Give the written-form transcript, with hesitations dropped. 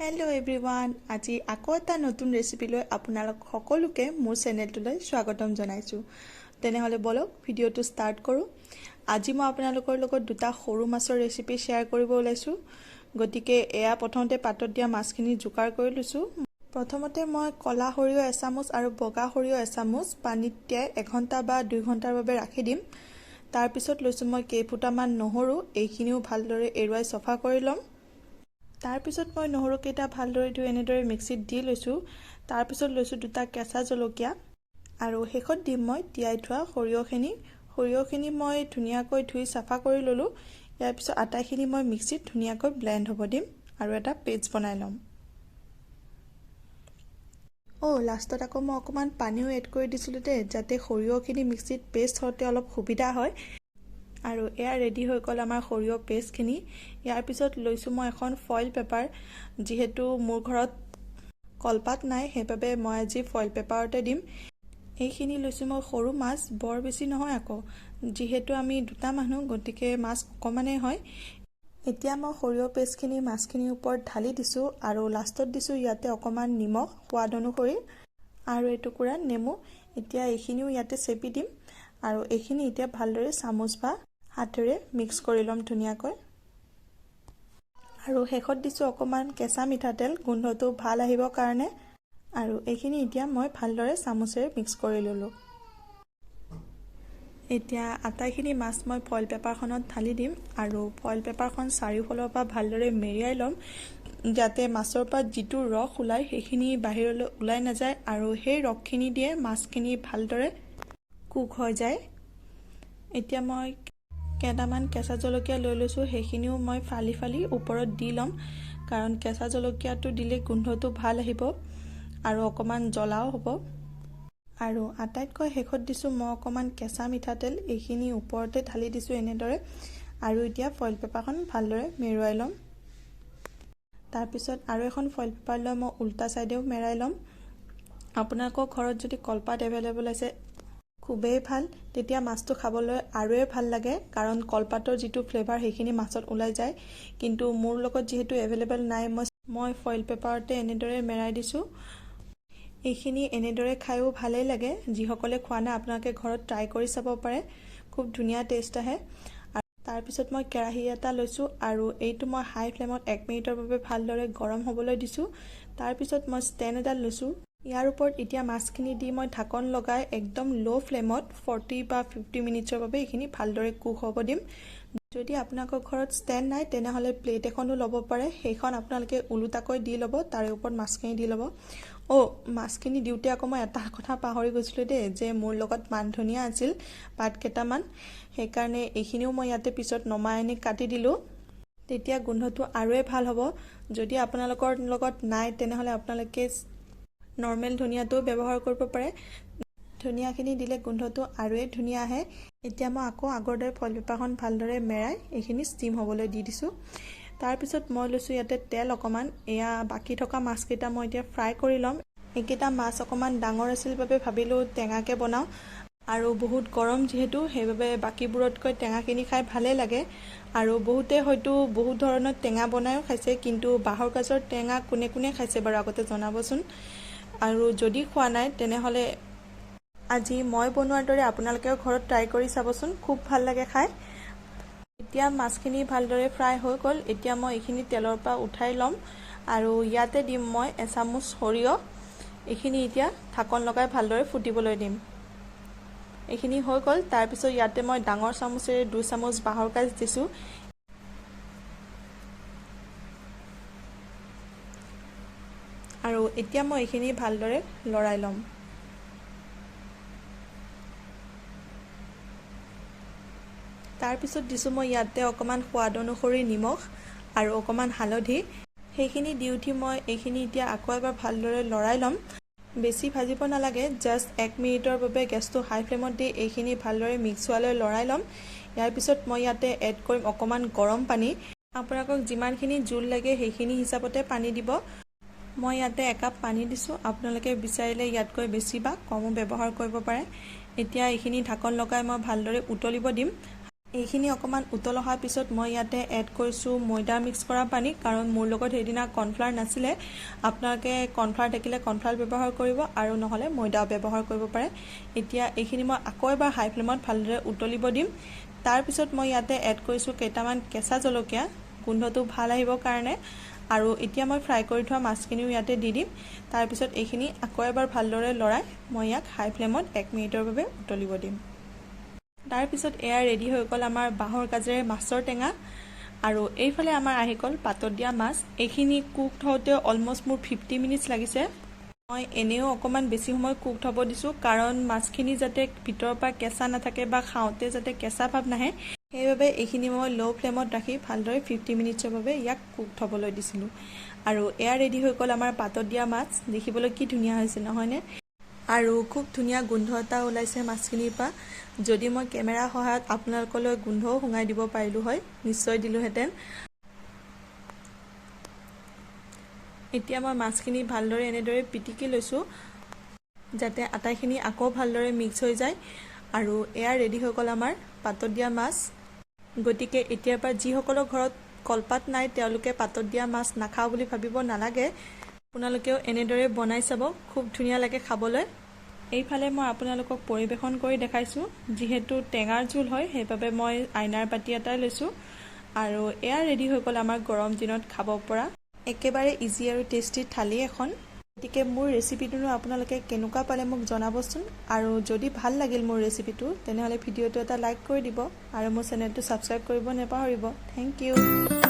Hello' everyone, আজি আকৌ এটা নতুন ৰেচিপি লৈ আপোনালোক সকলোকে মোৰ চেনেলটোলৈ স্বাগতম জনাইছোঁ। তেনেহ'লে ব'লক ভিডিঅ'টো ষ্টাৰ্ট কৰোঁ। আজি মই আপোনালোকৰ লগত দুটা সৰু মাছৰ ৰেচিপি শ্বেয়াৰ কৰিব ওলাইছোঁ। গতিকে এয়া প্ৰথমতে পাতত দিয়া মাছখিনি যোগাৰ কৰি লৈছোঁ। প্ৰথমতে মই ক'লা সৰিয়হ এচামুচ আৰু বগা সৰিয়হ এচামুচ পানীত তিয়াই 1 ঘণ্টা বা 2 ঘণ্টাৰ বাবে ৰাখি দিম। তাৰপিছত লৈছোঁ মই কেইফুটামান নহৰু। এইখিনিও ভালদৰে এৰুৱাই চফা কৰি ল'ম। তাৰপিছত মই নহৰুকেইটা ভালদৰে ধুই এনেদৰে মিক্সিত দি লৈছোঁ। তাৰপিছত লৈছোঁ দুটা কেঁচা জলকীয়া আৰু শেষত দিম মই তিয়াই থোৱা সৰিয়হখিনি। সৰিয়হখিনি মই ধুনীয়াকৈ ধুই চাফা কৰি ল'লোঁ। ইয়াৰ পিছত আটাইখিনি মই মিক্সিত ধুনীয়াকৈ ব্লেণ্ড হ'ব দিম আৰু এটা পেষ্ট বনাই ল'ম। অ', লাষ্টত আকৌ মই অকণমান পানীও এড কৰি দিছিলোঁ দেই, যাতে সৰিয়হখিনি মিক্সিত পেষ্ট হওঁতে অলপ সুবিধা হয়। আৰু এয়া ৰেডি হৈ গ'ল আমাৰ সৰিয়হ পেষ্টখিনি। ইয়াৰ পিছত লৈছোঁ মই এখন ফইল পেপাৰ। যিহেতু মোৰ ঘৰত কলপাত নাই, সেইবাবে মই আজি ফইল পেপাৰতে দিম। এইখিনি লৈছোঁ মই সৰু মাছ, বৰ বেছি নহয় আকৌ। যিহেতু আমি দুটা মানুহ, গতিকে মাছ অকণমানেই হয়। এতিয়া মই সৰিয়হ পেষ্টখিনি মাছখিনিৰ ওপৰত ঢালি দিছোঁ আৰু লাষ্টত দিছোঁ ইয়াতে অকণমান নিমখ সোৱাদ অনুসৰি আৰু এটুকুৰা নেমু। এতিয়া এইখিনিও ইয়াতে চেপি দিম আৰু এইখিনি এতিয়া ভালদৰে চামুচ বা হাতেৰে মিক্স কৰি ল'ম ধুনীয়াকৈ। আৰু শেষত দিছোঁ অকণমান কেঁচা মিঠাতেল, গোন্ধটো ভাল আহিবৰ কাৰণে। আৰু এইখিনি এতিয়া মই ভালদৰে চামুচেৰে মিক্স কৰি ল'লোঁ। এতিয়া আটাইখিনি মাছ মই ফইল পেপাৰখনত ঢালি দিম আৰু ফইল পেপাৰখন চাৰিওফালৰ পৰা ভালদৰে মেৰিয়াই ল'ম, যাতে মাছৰ পৰা যিটো ৰস ওলায় সেইখিনি বাহিৰলৈ ওলাই নাযায় আৰু সেই ৰসখিনি দিয়ে মাছখিনি ভালদৰে কুক হৈ যায়। এতিয়া মই কেইটামান কেঁচা জলকীয়া লৈ লৈছোঁ। সেইখিনিও মই ফালি ফালি ওপৰত দি ল'ম, কাৰণ কেঁচা জলকীয়াটো দিলে গোন্ধটো ভাল আহিব আৰু অকণমান জ্বলাও হ'ব। আৰু আটাইতকৈ শেষত দিছোঁ মই অকণমান কেঁচা মিঠাতেল। এইখিনি ওপৰতে ঢালি দিছোঁ এনেদৰে। আৰু এতিয়া ফইল পেপাৰখন ভালদৰে মেৰুৱাই ল'ম। তাৰপিছত আৰু এখন ফইল পেপাৰ লৈ মই উল্টা ছাইডেও মেৰাই ল'ম। আপোনালোকৰ ঘৰত যদি কলপাত এভেইলেবল আছে, খুবেই ভাল। তেতিয়া মাছটো খাবলৈ আৰুৱে ভাল লাগে, কাৰণ কলপাতৰ যিটো ফ্লেভাৰ সেইখিনি মাছত ওলাই যায়। কিন্তু মোৰ লগত যিহেতু এভেইলেবল নাই, মই ফইল পেপাৰতে এনেদৰে মেৰাই দিছোঁ। এইখিনি এনেদৰে খায়ো ভালেই লাগে। যিসকলে খোৱা নাই, আপোনালোকে ঘৰত ট্ৰাই কৰি চাব পাৰে। খুব ধুনীয়া টেষ্ট আহে। তাৰপিছত মই কেৰাহী এটা লৈছোঁ আৰু এইটো মই হাই ফ্লেমত 1 মিনিটৰ বাবে ভালদৰে গৰম হ'বলৈ দিছোঁ। তাৰপিছত মই ষ্টেণ্ড এডাল লৈছোঁ। ইয়াৰ ওপৰত এতিয়া মাছখিনি দি মই ঢাকন লগাই একদম ল' ফ্লেমত 40 বা 50 মিনিটছৰ বাবে এইখিনি ভালদৰে কুক হ'ব দিম। যদি আপোনালোকৰ ঘৰত ষ্টেণ্ড নাই, তেনেহ'লে প্লেট এখনো ল'ব পাৰে। সেইখন আপোনালোকে ওলোটাকৈ দি ল'ব, তাৰে ওপৰত মাছখিনি দি ল'ব। অ', মাছখিনি দিওঁতে আকৌ মই এটা কথা পাহৰি গৈছিলোঁ দেই, যে মোৰ লগত মান ধনিয়া আছিল পাত কেইটামান। সেইকাৰণে এইখিনিও মই ইয়াতে পিছত নমাই আনি কাটি দিলোঁ। তেতিয়া গোন্ধটো আৰুৱে ভাল হ'ব। যদি আপোনালোকৰ লগত নাই, তেনেহ'লে আপোনালোকে নৰ্মেল ধনিয়াটোও ব্যৱহাৰ কৰিব পাৰে। ধনিয়াখিনি দিলে গোন্ধটো আৰুৱে ধুনীয়া আহে। এতিয়া মই আকৌ আগৰ দৰে ফইল পেপাৰখন ভালদৰে মেৰাই এইখিনি ষ্টিম হ'বলৈ দি দিছোঁ। তাৰপিছত মই লৈছোঁ ইয়াতে তেল অকণমান। এয়া বাকী থকা মাছকেইটা মই এতিয়া ফ্ৰাই কৰি ল'ম। এইকেইটা মাছ অকণমান ডাঙৰ আছিল বাবে ভাবিলোঁ টেঙাকৈ বনাওঁ। আৰু বহুত গৰম যিহেতু, সেইবাবে বাকীবোৰতকৈ টেঙাখিনি খাই ভালেই লাগে। আৰু বহুতে হয়তো বহুত ধৰণৰ টেঙা বনায়ো খাইছে, কিন্তু বাঁহৰ গাজৰ টেঙা কোনে কোনে খাইছে বাৰু আগতে জনাবচোন। আৰু যদি খোৱা নাই, তেনেহ'লে আজি মই বনোৱাৰ দৰে আপোনালোকেও ঘৰত ট্ৰাই কৰি চাবচোন। খুব ভাল লাগে খাই। এতিয়া মাছখিনি ভালদৰে ফ্ৰাই হৈ গ'ল। এতিয়া মই এইখিনি তেলৰ পৰা উঠাই ল'ম আৰু ইয়াতে দিম মই এচামুচ সৰিয়হ। এইখিনি এতিয়া ঢাকন লগাই ভালদৰে ফুটিবলৈ দিম। এইখিনি হৈ গ'ল। তাৰপিছত ইয়াতে মই ডাঙৰ চামুচেৰে 2 চামুচ বাঁহৰ গাজ দিছোঁ। আৰু এতিয়া মই এইখিনি ভালদৰে লৰাই ল'ম। তাৰপিছত দিছোঁ মই ইয়াতে অকণমান সোৱাদ অনুসৰি নিমখ আৰু অকণমান হালধি। সেইখিনি দি উঠি মই এইখিনি এতিয়া আকৌ এবাৰ ভালদৰে লৰাই ল'ম। বেছি ভাজিব নালাগে, জাষ্ট 1 মিনিটৰ বাবে গেছটো হাই ফ্লেমত দি এইখিনি ভালদৰে মিক্স হোৱালৈ লৰাই ল'ম। ইয়াৰ পিছত মই ইয়াতে এড কৰিম অকণমান গৰম পানী। আপোনালোকক যিমানখিনি জোল লাগে, সেইখিনি হিচাপতে পানী দিব। মই ইয়াতে একাপ পানী দিছোঁ। আপোনালোকে বিচাৰিলে ইয়াতকৈ বেছি বা কমো ব্যৱহাৰ কৰিব পাৰে। এতিয়া এইখিনি ঢাকন লগাই মই ভালদৰে উতলিব দিম। এইখিনি অকণমান উতল অহাৰ পিছত মই ইয়াতে এড কৰিছোঁ ময়দা মিক্স কৰা পানী, কাৰণ মোৰ লগত সেইদিনা কৰ্ণফ্লাৱাৰ নাছিলে। আপোনালোকে কৰ্ণফ্লাৱাৰ থাকিলে কৰ্ণফ্লাৱাৰ ব্যৱহাৰ কৰিব আৰু নহ'লে ময়দাও ব্যৱহাৰ কৰিব পাৰে। এতিয়া এইখিনি মই আকৌ এবাৰ হাই ফ্লেমত ভালদৰে উতলিব দিম। তাৰপিছত মই ইয়াতে এড কৰিছোঁ কেইটামান কেঁচা জলকীয়া, গোন্ধটো ভাল আহিবৰ কাৰণে। আৰু এতিয়া মই ফ্ৰাই কৰি থোৱা মাছখিনিও ইয়াতে দি দিম। তাৰপিছত এইখিনি আকৌ এবাৰ ভালদৰে লৰাই মই ইয়াক হাই ফ্লেমত 1 মিনিটৰ বাবে উতলিব দিম। তাৰপিছত এয়া ৰেডি হৈ গ'ল আমাৰ বাঁহৰ গাজেৰে মাছৰ টেঙা। আৰু এইফালে আমাৰ আহি গ'ল পাতত দিয়া মাছ। এইখিনি কুক হওঁতে অলমষ্ট মোৰ 50 মিনিটছ লাগিছে। মই এনেও অকণমান বেছি সময় কুক হ'ব দিছোঁ, কাৰণ মাছখিনি যাতে ভিতৰৰ পৰা কেঁচা নাথাকে বা খাওঁতে যাতে কেঁচা ভাৱ নাহে, সেইবাবে এইখিনি মই ল' ফ্লেমত ৰাখি ভালদৰে 50 মিনিটছৰ বাবে ইয়াক কুক হ'বলৈ দিছিলোঁ। আৰু এয়া ৰেডি হৈ গ'ল আমাৰ পাতত দিয়া মাছ। দেখিবলৈ কি ধুনীয়া হৈছে নহয়নে? আৰু খুব ধুনীয়া গোন্ধ এটা ওলাইছে মাছখিনিৰ পৰা। যদি মই কেমেৰাৰ সহায়ত আপোনালোকলৈ গোন্ধও শুঙাই দিব পাৰিলোঁ হয়, নিশ্চয় দিলোঁহেঁতেন। এতিয়া মই মাছখিনি ভালদৰে এনেদৰে পিটিকি লৈছোঁ, যাতে আটাইখিনি আকৌ ভালদৰে মিক্স হৈ যায়। আৰু এয়া ৰেডি হৈ গ'ল আমাৰ পাতত দিয়া মাছ। গতিকে এতিয়াৰ পৰা যিসকলৰ ঘৰত কলপাত নাই তেওঁলোকে পাতত দিয়া মাছ নাখাওঁ বুলি ভাবিব নালাগে। আপোনালোকেও এনেদৰে বনাই চাব, খুব ধুনীয়া লাগে খাবলৈ। এইফালে মই আপোনালোকক পৰিৱেশন কৰি দেখাইছোঁ। যিহেতু টেঙাৰ জোল হয়, সেইবাবে মই আইনাৰ বাতি এটাই লৈছোঁ। আৰু এয়া ৰেডি হৈ গ'ল আমাৰ গৰম দিনত খাব পৰা একেবাৰে ইজি আৰু টেষ্টি থালি এখন। গতিকে মোৰ ৰেচিপিটোনো আপোনালোকে কেনেকুৱা পালে মোক জনাবচোন। আৰু যদি ভাল লাগিল মোৰ ৰেচিপিটো, তেনেহ'লে ভিডিঅ'টো এটা লাইক কৰি দিব আৰু মোৰ চেনেলটো ছাবস্ক্ৰাইব কৰিব নাপাহৰিব। Thank you.